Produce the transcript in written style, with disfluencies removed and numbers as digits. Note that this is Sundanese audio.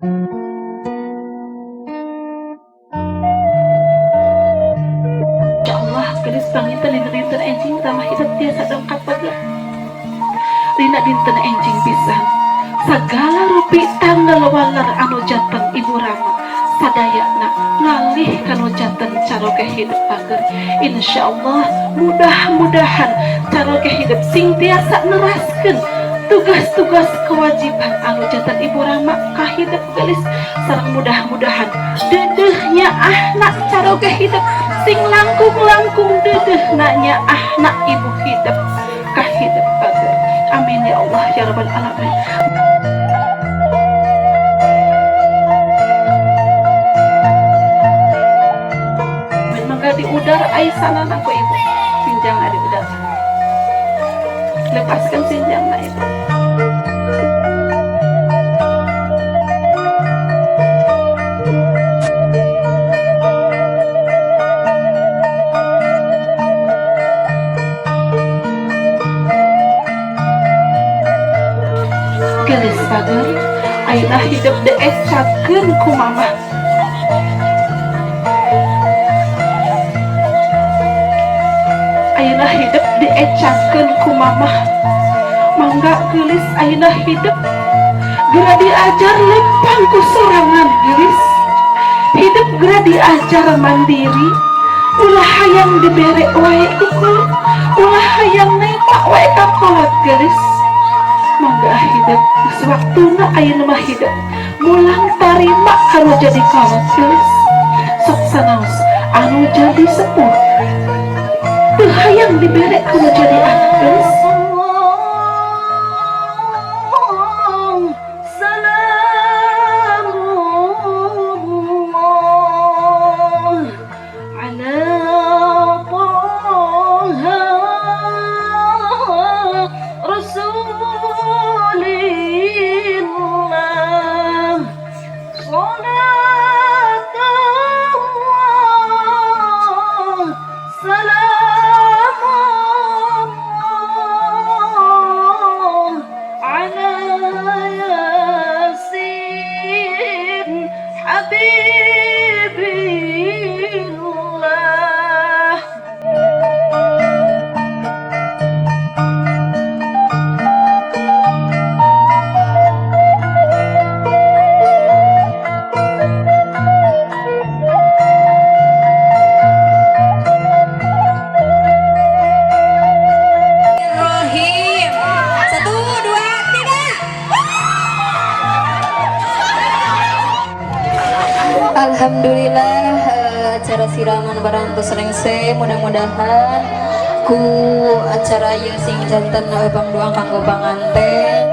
Ya Allah, geulis, panginten dina dinten enjing Rama hidep tiasa dongkap bager. Dina dinten enjing pisan sagala rupi tanggal waler anu janten Ibu Rama sadayana ngalih kanu janten caroge hidep bager. Insyaallah, mudah-mudahan caroge hidep sing tiasa neraskeun tugas-tugas kewajiban anu janten Ibu Rama ka hidep, geulis. Sareng mudah-mudahan deudeuh nyaahna caroge hidep sing langkung-langkung deudeuh nyaahna ibu hidep ka hidep bager. Amin ya Allah ya Rabbal Alamin. Mangga diudar aisanana ku ibu. Sinjang diudar, lepaskan sinjang na, Ibu. Geulis, bager, ayeuna hidep diecakeun ku Mamah. Ayeuna hidep diecakeun ku Mamah. Mangga, geulis, ayeuna hidep gera diajar lempang ku sorangan. Geulis, hidep gera diajar mandiri. Ulah hayang dibere wae ku kolot, ulah hayang nempak wae ka kolot. Geulis, mangga hidep, geus waktuna ayeuna mah hidep mulang tarima kanu jadi kolot. Geulis, sok sanaos anu jadi sepuh teu hayang dibere kanu jadi anak. Geulis. سلام الله على طه رسول الله، صلاة الله، سلام الله على ياسين حبيب الله. Rohim. Satu, dua, tiga. Alhamdulillah, acara siraman parantos rengse. Mudah-mudahan ku acara ieu sing janten pangdoa kanggo panganten.